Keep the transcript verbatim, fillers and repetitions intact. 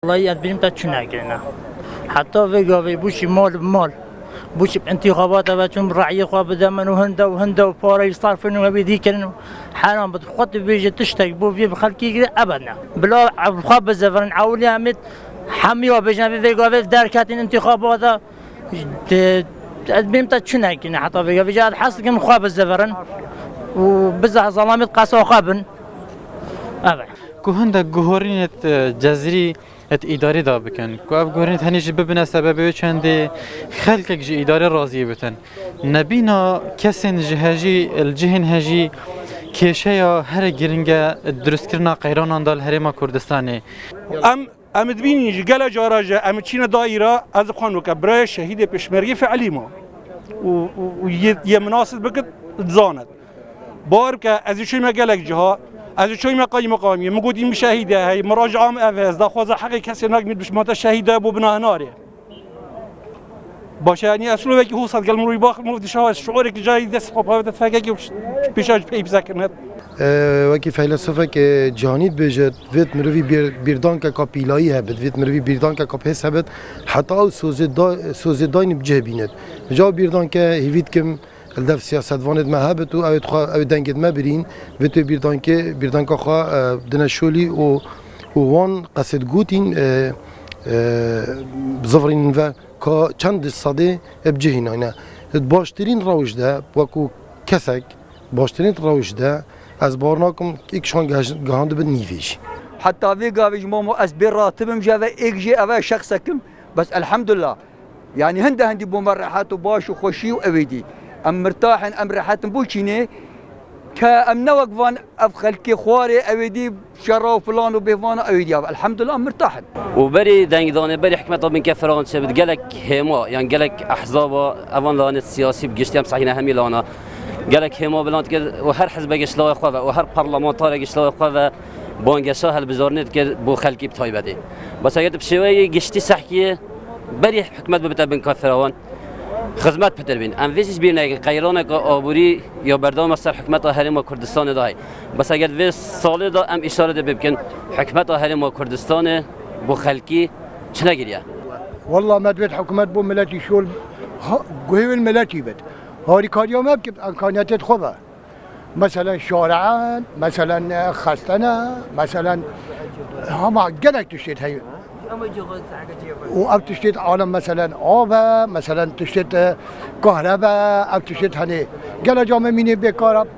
Wallahî ez bînim te çi nekirine. Heta vê gavê bûşî mal bi mal. Bûşî bi întîxabata ve çûn rayê xwe bide min û hinde û hinde û pareyî sarfin û hevî dî kirin û heram bi xwe dibêje tiştek bo vê bi xelkî gire ebed ne. Bila xwe bizivirin ewlî hemî hemiya bêjin vê vê gavê derketin întîxabata. Te-, ez bêm te çi nekine heta vêga. Vêca ez hez dikim xwe bizivirin û bizeh zelamê qesa xwe bin. Evet. Ku hindek guhorînêt, e, cezrî et îdarê da bikin. Ku ev guhorînêt henî jî bibine sebebê wê çendê xelkek ji îdarê razî bitin. Nebîna kesên ji hejî, li cihên hejî kêşeya here giringe dirustkirina qeyranan da li Herêma Kurdistanê. Em Em dibînin jî gele cara jî em çîne daîra, ez dixwam weke birayê şehîdê pêşmergê feilî ma. Û, û, û yê, yê minasib bikit, zanet. Bawer bike, ez ê çoyme gelek ciha, ez ê çoyme qaymeqamiyê, min gotî min şehîd e, hey, min rac am ev e, ez daxwaza heqê kesê nakim, min dişmante şehîd e, bo bina hinarê. Baş e, yanî eslû wekî hûsat gel mirov bax, mirov dişa şuurek cayî dest xwe pavete tfekekê pêşa pey bize kirine. Ee, wekî feylesofek, e, cîhanî dibêje, divêt mirovî bîr-, bîrdankeka pîlayî hebit, divêt mirovî bîrdankeka pês hebit, heta ew sozê da-, sozê dayînî bi cih bînit. Ji ew bîrdanke hêvî dikim, li dev siyasetvanê me hebit û ew ê xwe, ew ê dengê me birîn, vê tu bîrdankê, bîrdanka xwe, e, bidine şolî û, û wan qesê digotîn, e, e, zivirînin ve ka çend sedê bi cihî nayne. Di baştirîn rewş de, wekû kesek, baştirîn rewş de, ez bawer nakim, êk şan geh-, gihandibin nîvê jî. Heta vê gavê ji mamo ez bê ratibim ji eve, êk jê eve şexsekim, bes elhamdulillah. Yanî hinde hindî bo me rehet û baş û xweşî û ewêdî. Em mirtah in, em rehet in bo çînê. Ke em ne wek van ev xelkê xwarê ewêdî şera û filan û bêvana ewêdî ya. Elhamdulillah mirtah in. Û berî dengdanê, berî hikûmeta binkefiran çêbit gelek hêma, yan gelek ehzaba, evan lanê siyasî bi giştî em sehîne hemî lana. Gelek hêma bilan dikir û her hizbek ji lawê xwe ve û her parlamentarek ji lawê xwe ve bangeşa hilbijartinê dikir bo xelkî bi taybetî. Bes eger tu bi şêweyê giştî sehkiyê berî hikûmet bibite binkefiran, xizmet pitir bîn. Em vê jî ji bîr nekin. Qeyraneke aborî ya berdewam e ser hikûmeta Herêma Kurdistanê de heye. Bes eger vê salê de em îşaretê pê bikin, hikûmeta Herêma Kurdistanê bo xelkî çi nekiriye? Wallah me divêt hikûmet bo miletî şol ha-, guhê wê miletî bit. Harîkariya me bike bi emkaniyetê xwe ve. Meselen şarean, meselen, e, xeste ne, meselen hema gelek tiştêt heye. Û ev tiştêt alem meselen av e, meselen tiştêt, e, kahrebe, ev tiştêt henê. Gele camê mînê bêkar e,